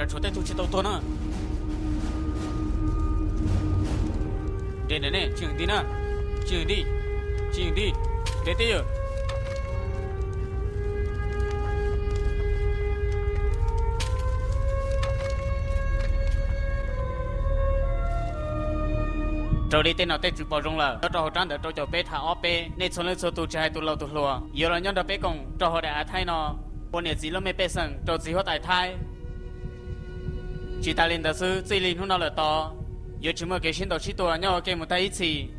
Tshuav tej tug tsis tau tuag na. Nres nres ne, tsis yeem nti na, tsis yeem nti, tsis yeem nti, nres tib yam. Raws li tej nom tej tswv pom zoo lawm, nyob rau hauv rab ntawv rau caum peb thab ob peb, nej txhua leej txhua tus tsis hais tus laus tus hluas yuav los nyob nrog peb koom rau hauv daim av thaib no, ua niam txiv lub me pej xeem rau txiv huab tais thaib. Tsis tas li ntawd xwb, txij li hnub no lawm tod, yuav tsis muaj kev sib ntaus sib tua nyob ua ke mus tag ib txhis.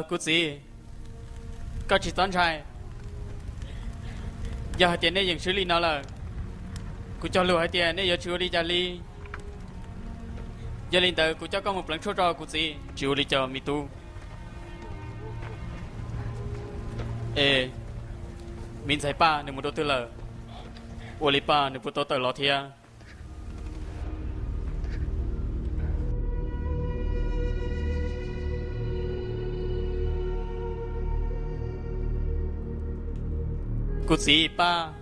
Kuv txiv, koj tsis txhob ntshai. Yog hais tias nej yeem swb li no lawm, kuv cog lus hais tias nej yuav tsis ua li cas li. Yog li ntawd kuv coj koj mus pleev tshuaj tso kuv txiv. Tsis ua li cas me tub. Es me ntxhais Paj nws mus rau twg lawm? Ua li Paj nws puas tau tawm los thiab? Kuv txiv, Paj,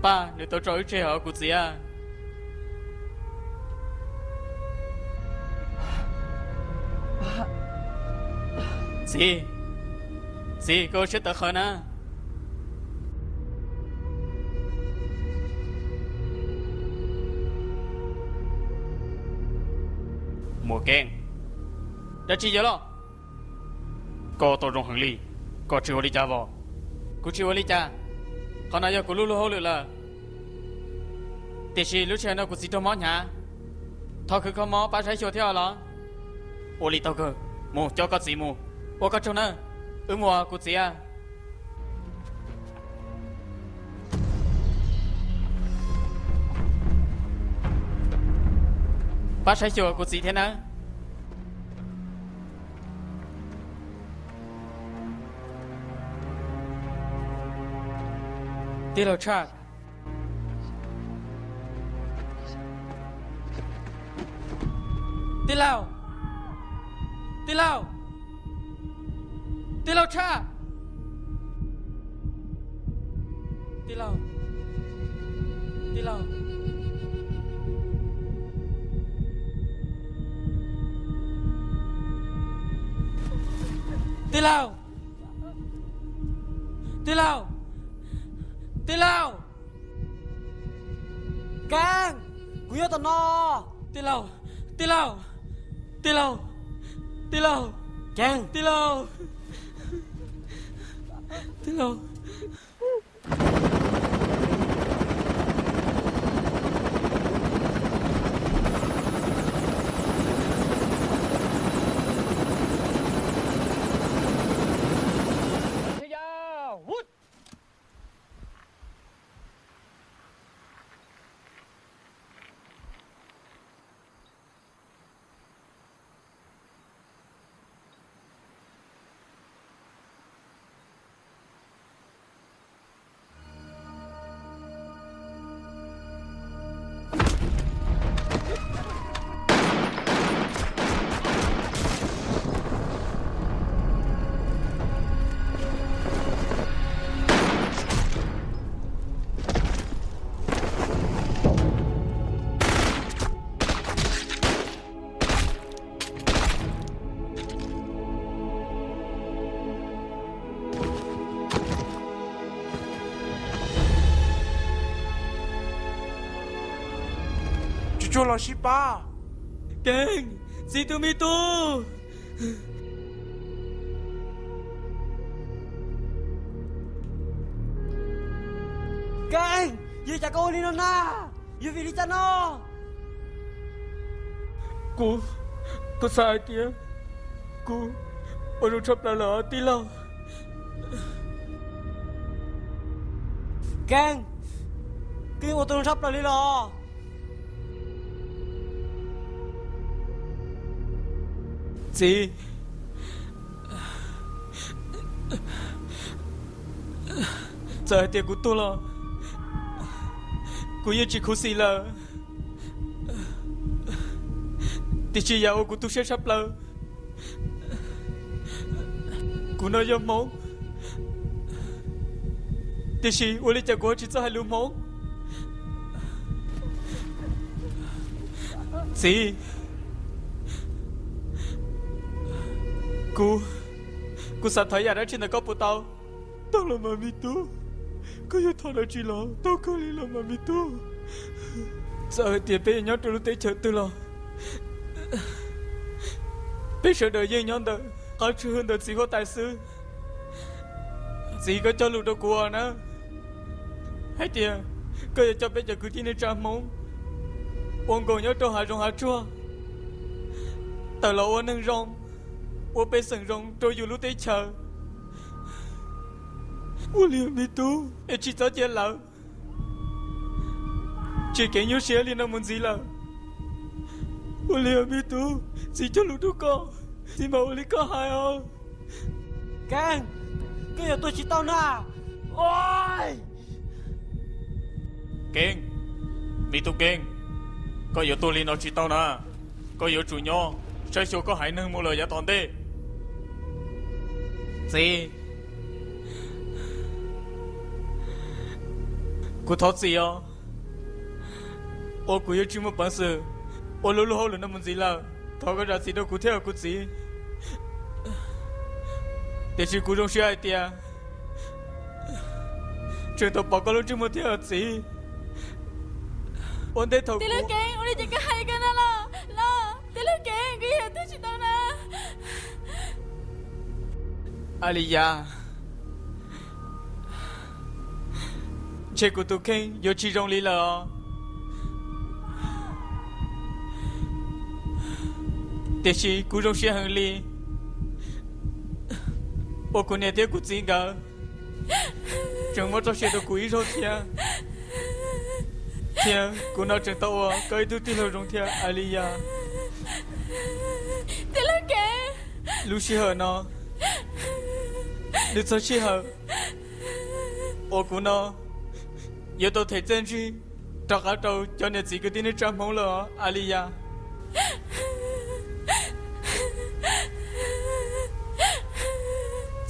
Paj nws tau tso wb tseg hos kuv txiv. Txiv, txiv, koj ua siab tawv qhawv na. Muam Keeb, dab tsi yog los? Koj tau zoo heev li, koj tsis ua li cas los? Kuv tsis ua li cas, qhov no yog kuv lub luag hauj lwm lawm. Tiam sis lub sij hawm no kuv txiv raug mob hnyav, thov khwv kho mob pab saib xyuas thiab os los. Ua li tau kawg, mus coj koj txiv mus. Ua koj tsaug na, wb mus os kuv txiv. Pab saib xyuas kuv txiv thiab nawb. Tij laug Tshaj. Tij laug. Tij laug. Tij laug Tshaj. Tij laug. Tij laug. Tij laug. Tij laug. Tij laug. Keeb, kuv nyob tom no. Tij laug, tij laug, tij laug, tij laug. Keeb, tij laug, tij laug. Tsuag tsuag los sib pab. Keeb, txiv tus me tub. Keeb, yog cas koj ua li no na? Yog vim li cas no? Kuv, kuv xav hais tias kuv ua zoo tshaj plaws lawm tij laug. Keeb, koj yeej ua tau zoo tshaj plaws li los? Txiv, Txawm hais tias kuv tuag los kuv yeej tsis khuv xim lawm. Tiam sis yam uas kuv tu siab tshaj plaws, kuv no yog Hmoob, tiam sis ua li cas kuv ho tsis txawj hais lus Hmoob? Txiv, kuv, kuv xav thov yam dab tsi ntawm koj puas tau? Tau los mas me tub, koj yuav thov dab tsi los tau kawg li los mas me tub. Txawm hais tias peb yuav nyob rau lub teb chaws twg los peb sawv daws yeej nyob ntawm qab tswj hwm ntawm txiv huab tais xwb. Txiv, koj cog lus rau kuv os na, hais tias koj yuav coj peb cov kwv tij neej tsa Hmoob ua nkaus nyob rau hav zoov hav tsuag, tawm los ua neeg zoo, ua pej xeem zoo rau yus lub teb chaws. Ua li me tub, es tsis txhob cia lawv, tsis keev nyuaj siab li no mus ntxiv lawm. Ua li me tub, txiv cog lus rau koj, txiv mam ua li koj hais os. Keeb, koj yuav tuag tsis tau na. Keeb, me tub Keeb, koj yuav tuag li no tsis tau na. Koj yuav tsum nyob saib xyuas koj haiv neeg mus lawm yav tom ntej. Txiv, kuv thov txim os, uas kuv yuav tsis muaj peev xwm ua lub lub hauj lwm no mus ntxiv lawm. Thov koj zam txim rau kuv thiab os kuv txiv. Tiam sis kuv zoo siab hais tias tseem tau pom koj lub ntsej muag thiab os txiv. Ua ntej thaum Tij Laug Keeb, ua li ces koj hais li ko no los? Los Tij Laug Keeb, koj yuav tuag tsis tau na. Aliyas, ntshe kuv tus kheej yuav tsis zoo li lawm os. Tiam sis kuv zoo siab heev li uas kuv niam thiab kuv txiv nkawd tseem muab txoj sia rau kuv ib zaug thiab. Thiab kuv no tseem tau ua koj ib tug tij laug zoo thiab Aliyas. Tij Laug Keeb, lub sij hawm no, nws txog sij hawm uas kuv no yuav tau them txiaj ntsig rov qab rau cov niam txiv kwv tij neej tsa Hmoob lawm os Aliyas.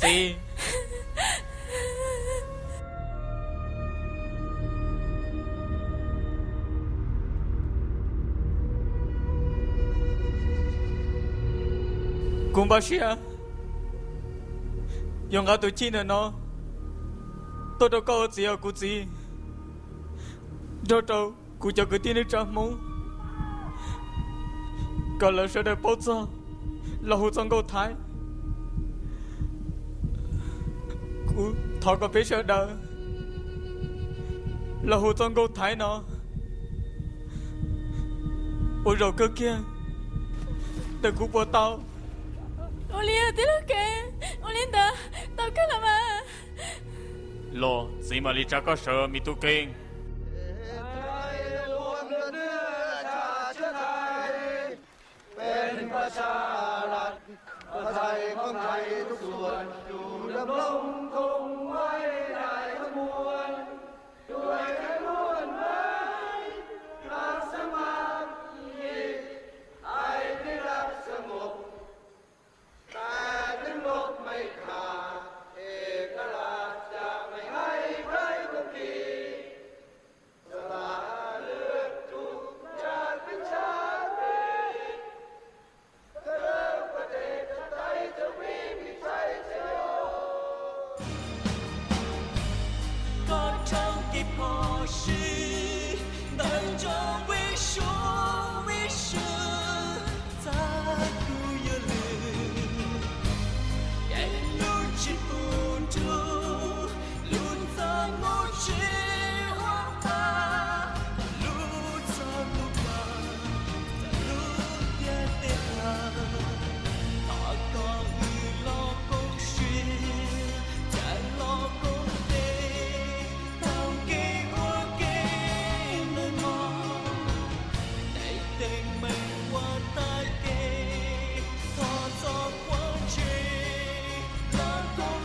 Txiv, kuv npaj siab yuav nqa tus chij ntawm no tuaj rau koj ua txiv os kuv txiv, nrog rau kuv cov kwv tij neej tsa Hmoob kom lawv sawv daws paub txog los hu txoj nkauj Thaib. Kuv thov kom peb sawv daws los hu txoj nkauj Thaib no ua zaum kawg kiag ntawm kuv puas tau? Ua li tij laug Keeb, ua li ntawd tau kawg los mas. Los txiv mam li tsa koj sawv me tub Keeb.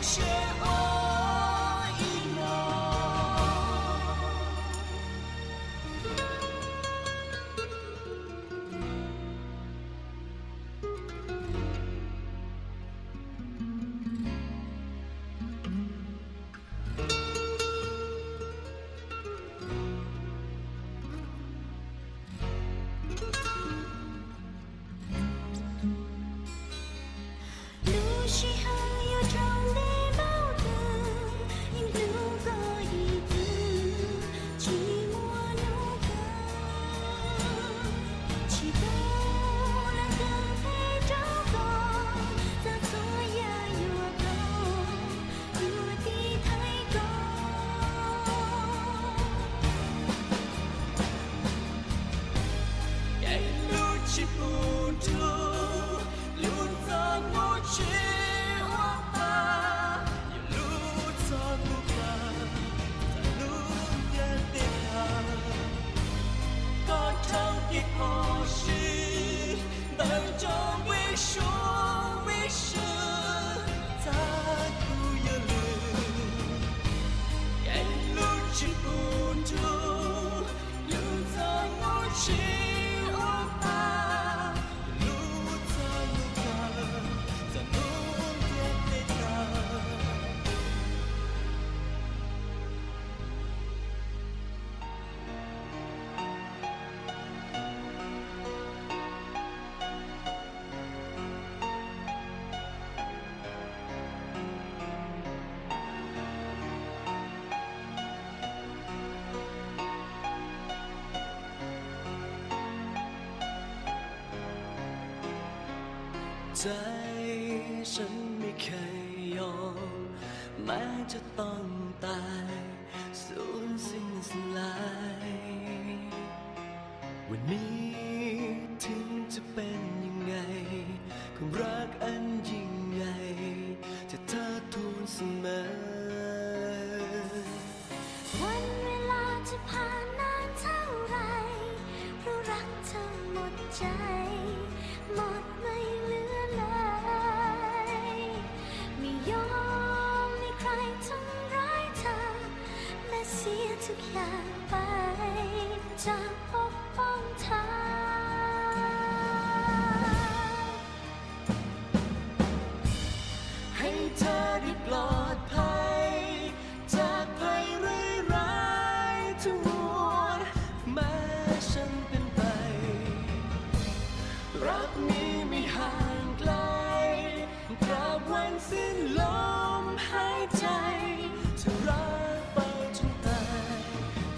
Seb ua ib los. Lub sij hawm yuav raug ntev npaum twg, yeej hlub koj ib txwm, tsis muaj hnub kawg. Tsis tau leej twg phem rau koj, txog txhua yam yuav tau tus uas tiv thaiv koj. Kev hlub tsis pub nrug, lub txoj mus tsis ua pa, yog lub txoj mus kawg, txog hnub ntiaj teb tag. Koj raug kev phom sij ntawm cov vij sub vij sw, txaj kuj yog lwm. Kev hlub tsis pub nrug, lub txoj mus tsis ua pa, lub txoj mus kawg, txog hnub ntiaj teb tag.ใจฉันไม่เคยยอม แม้จะต้องตายสูญสิ้นสลาย วันนี้ถึงจะเป็นยังไง ความรักอันยิ่งใหญ่ ที่เธอทูลเสมอ วันเวลาจะผ่านนานเท่าไหร่ เพราะรักเธอหมดใจ หมดไม่เหลือเลย ไม่ยอมให้ใครทำร้ายเธอ แม้เสียทุกอย่างไป จะปกป้องเธอ ให้เธอได้ปลอดภัย จากภัยร้ายๆทั้งมวล แม้ฉันเป็นไป รักนี้ไม่ห่างไกล ตราบวันสิ้นลมหายใจ จะรักไปจนตาย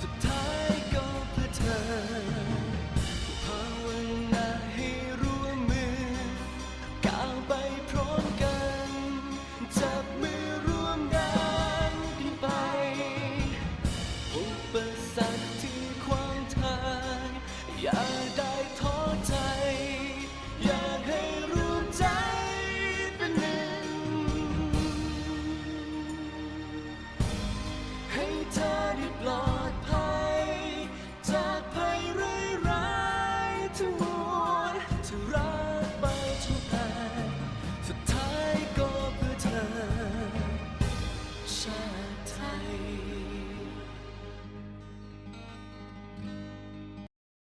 สุดท้ายก็เพื่อเธอ ภาวนาให้ร่วมมือ ก้าวไปพร้อมกัน จับมือร่วมเดินกันไป อุปสรรคที่ขวางทาง อย่าได้ท้อใจ อยากให้รวมใจเป็นหนึ่ง ให้เธอได้ปลอดภัย จากภัยร้ายๆทั้งมวล จะรักไปจนตาย สุดท้ายก็เพื่อเธอ ชาติไทย